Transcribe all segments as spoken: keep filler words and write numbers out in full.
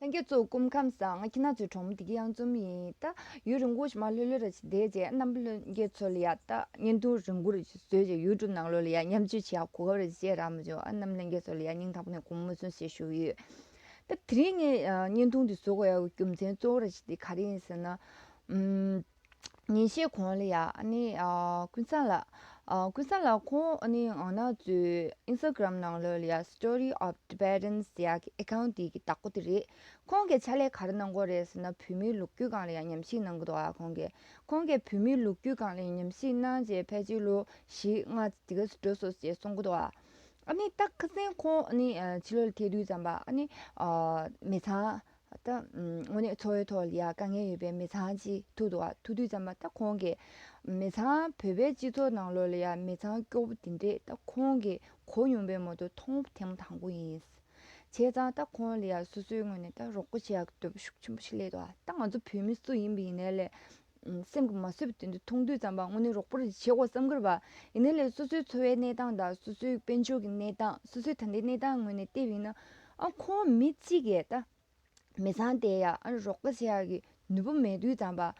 ལྷན་རྒྱས་ཚོ་སྐུ་ཁམས་བཟང་། ང་ཁྱེད་རང་ཚོའི་གྲོགས་མོ་བདེ་སྐྱིད་གཡང་འཛོམས་ཡིན། ད་ཡུན་རིང་པོ་ཞིག་མ་ལྷོད་ལྷོད་ར་ཞིག་བསྡད་རྗེས་རྣམ་པ་ལྷན་རྒྱས་ཚོ་ལ་ཡ་ད་བརྙན་ཐུང་རིང་པོ་ར་ཞིག་བཟོས་རྗེས་ཡུ་ཊུབ་ནང་ལོགས་ལ་ཡ་མཉམ་སྤྱོད་བྱེད་ཡ་གོ་སྐབས་ར་ཞིག་བྱས་རག་མ་བྱུང་། ཨ་རྣམ་པ་ལྷན་རྒྱས་ཚོ་ལ་ཡ་སྙིང་ཐག་པ་ནས་དགོངས་པ་མ་ཚོམ་ཞེས་ཞུ་གི་ཡོད། ད་དེ་རིང་ངས་ཨ་བརྙན་ཐུང་འདི་བཟོ་དགོས་ཡ་རྒྱུ་མཚན་གཙོ་བོ་ར་ཞིག་འདི་ག་རེ་ཡིན་ཟེར་ན། ཨམ། ཉིན་ཤས་གོང་ལ་ཡ་ཨ་ནི་ཨ་ཀུན་བཟང་ལགས། ཨ་ཀུན་བཟང་ལགས་ཁོང་ཨ་ནི་ང་རང་ཚོའི་Instagram་ནང་ལོགས་ལ་ཡ་Story of Tibetans་ཟེར་ཡ་གི་ཨེ་ཁའུན་ཊི་དེ་གི་བདག་པོ་དེ་རེད། ཁོང་གིས་ཕྱག་ལས་ག་རེ་གནང་གི་ཡོད་རེད་ཟེར་ན། བོད་མིའི་ལོ་རྒྱུས་སྒང་ལ་ཡ་ཉམས་ཞིབ་གནང་གི་འདུག་ཨ། ཁོང་གིས་ཁོང་གིས་བོད་མིའི་ལོ་རྒྱུས་སྒང་ལ་ཡ་ཉམས་ཞིབ་གནང་རྗེས་ཕལ་ཆེར་ལོ་བཞི་ལྔ་དེ་ག་ཙམ་འགྲོ་སོང་ཞེས་གསུང་གི་འདུག་ཨ། ཨ་ནི་ད་ཁ་སང་ཁོང་ཨ་ནི་ཨ་ཕྱི་ལོགས་ལ་ཐད་དུས་ཙམ་པ་ཨ་ནི་ཨ་མི་ཚང་ད་ཨམ་དངོས་གནས་འཚོ་བའི་ཐོག་ལ་ཡ་དཀའ་ངལ་ཡོད་པའི་མི་ཚང་ཅིག་ཐུག་འདུག་ཨ། ཐུག་དུས་ཙམ་པ་ད་ཁོང་གིས་མི་ཚང་བོད་པའི་སྤྱི་ཚོགས་ནང་ལོགས་ལ་ཡ་མི་ཚང་སྐྱོ་པོ་དེ་འདྲས་ད་ཁོང་གིས་གོ་མྱོང་པའི་མ་གཏོགས་མཐོང་ཐེངས་མ་དང་པོ་ཡིན། བྱས་ཙང་ད་ཁོང་ལ་ཡ་སོ་སོའི་ངོས་ནས་ད་རོགས་པ་བྱེད་ཡག་གི་འདོད་པ་ཤུགས་ཆེན་པོ་ཞིག་སླེབས་འདུག་ཨ། ད་ང་ཚོ་བོད་མི་སུ་ཡིན་པ་ཡིན་ནའི་ལས་ཨམ་སེམས་ཀྱིས་མ་བཟོད་པ་དེ་འདྲ་མཐོང་དུས་ཙམ་པ་དངོས་གནས་རོགས་པ་རེ་བྱེད་དགོས་བསམ་གྱི་རེད་པ། ཡིན་ནའི་ལས་སོ་སོའི་འཚོ་བའི་གནས་སྟངས་དང་སོ་སོའི་དཔལ་འབྱོར་གྱི་གནས་སྟངས། སོ་སོའི་ད་ལྟའི་གནས་སྟངས་ངོས་ནས་བལྟས་པ་ཡིན་ན། ཨ་ཁོང་མི་གཅིག་གིས་ད་མི་ཚང་དེ་ཡ་ཨ་རོགས་པ་བྱེད་ཡག་གི་ནུས་པ་མེད་དུས་ཙམ་པ།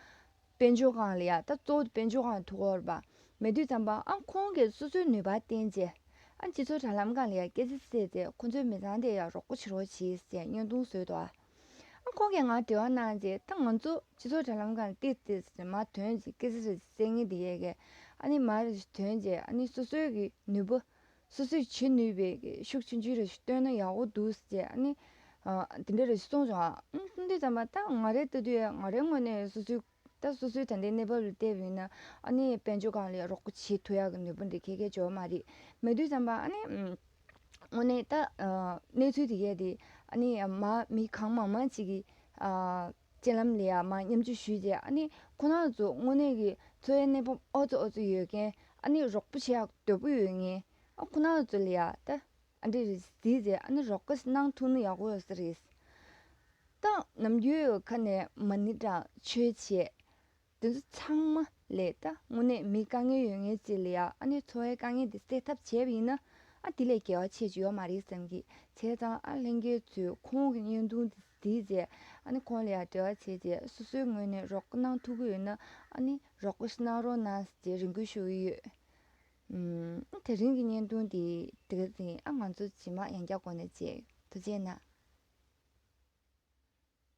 དཔལ་འབྱོར་སྒང་ལ་ཡ་ད་གཙོ་བོ་དཔལ་འབྱོར་སྒང་ཐུག་གི་ཡོད་རེད་པ། མེད་དུས་ཙམ་པ་ཨ་ཁོང་གིས་སོ་སོའི་ནུས་པ་བསྟན་བྱས་ཨ་སྤྱི་ཚོགས་དྲ་ལམ་སྒང་ལ་ཡ་སྐད་ཆ་བཤད་བྱས་ཁོ་ཚོའི་མི་ཚང་དེ་ཡ་རོགས་པ་བྱེད་རོགས་བྱེད་ཟེར་བརྙན་ཐུང་བཟོས་འདུག་ཨ། ཨ་ཁོང་གིས་ང་འབྲེལ་བ་གནང་རྗེས་ད་ང་ཚོ་སྤྱི་ཚོགས་དྲ་ལམ་སྒང་ལ་ཏིག་ཏིག་ཟེར་མར་ཐོན་རྗེས་སྐད་ཆ་རེ་བཤད་མཁན་དེ་ཡས་ཀྱིས་ཨ་ནི་མར་ཐོན་རྗེས་ཨ་ནི་སོ་སོའི་གི་ནུས་པ་སོ་སོས་བྱེད་ནུས་པའི་གི་ཤུགས་ཆུང་ཆུང་རེ་ཞིག་བཏོན་ན་ཡག་པོ་འདུག་ཟེར་ཨ་ནི་ཨ་དེ་འདྲ་རེ་ཞིག་གསུངས་བྱུང་ཨ། ཨང་གསུང་དུས་ཙམ་པ་ད་ང་རའི་ལྟ་དུས་ང་རའི་ངོས་ནས་སོ་སོའི་ད་སོ་སོའི་ད་ལྟའི་གནས་བབ་ལ་བལྟས་པ་ཡིན་ན་ཨ་ནི་དཔལ་འབྱོར་སྒང་ལ་ཡ་རོགས་པ་བྱེད་ཐུབ་ཡག་གི་ནུས་པ་འདི་ཁེ་ཁེ་ཅིག་ཡོད་མ་རེད། མེད་དུས་ཙམ་པ་ཨ་ནི་ཨམ། དངོས་གནས་ད་ཨ་གནས་ཚུལ་དེ་གས་དེ་ཨ་ནི་མ་མི་གང་མང་མང་ཅིག་གིས་ཨ་སྤྱན་ལམ་ལ་ཡ་མར་མཉམ་སྤྱོད་ཞུས་རྗེས་ཨ་ནི་ཁོ་རང་ཚོ་དངོས་གནས་ཀྱི་འཚོ་བའི་གནས་བབ་ཨོ་ཙི་ཨོ་ཙི་ཡོད་མཁན་ཨ་ནི་རོགས་པ་བྱེད་ཡག་འདོད་པ་ཡོད་མཁན་ཨ་ཁོ་རང་ཚོ་ལ་ཡ་ད་ཨ་འདྲ་རེ་གཟིགས་རྗེས་ཨ་ནི་རོགས་པ་གནང་ཐུབ་ན་ཡག་པོ་ཡོད་ས་རེད། ད་ནམ་རྒྱུན་ཁ་ནས་མ་ཎི་བགྲང་ཆོས་བྱེད། དེ་ཚོ་ཚང་མ་ལས་ད་དངོས་གནས་མི་དཀའ་ངལ་ཡོད་མཁན་ཅིག་ལ་ཡ་ཨ་ནི་འཚོ་བའི་དཀའ་ངལ་དེ་སེལ་ཐབས་བྱས་པ་ཡིན་ན་ཨ་དེ་ལས་དགེ་བ་ཆེ་ཅིག་ཡོད་མ་རེད་བསམ་གི། བྱས་ཙང་ཨ་ལྷན་རྒྱས་ཚོས་ཁོང་གི་བརྙན་ཐུང་དེ་གཟིགས་རྗེས་ཨ་ནི་ཁོང་ལ་ཡ་འབྲེལ་བ་བྱས་རྗེས་སོ་སོའི་ངོས་ནས་རོགས་པ་གནང་ཐུབ་ཀྱི་ཡོད་ན་ཨ་ནི་རོགས་པ་གནང་རོགས་གནང་ཟེར་རེ་སྐུལ་ཞུ་གི་ཡོད། ཨམ། དེ་རིང་གི་བརྙན་ཐུང་དེ་དེ་ག་ཙམ་ཡིན། ཨ་ང་ཚོ་རྗེས་མ་ཡང་བསྐྱར་གོ་ནས་མཇལ། ཐུགས་རྗེ་གནང་།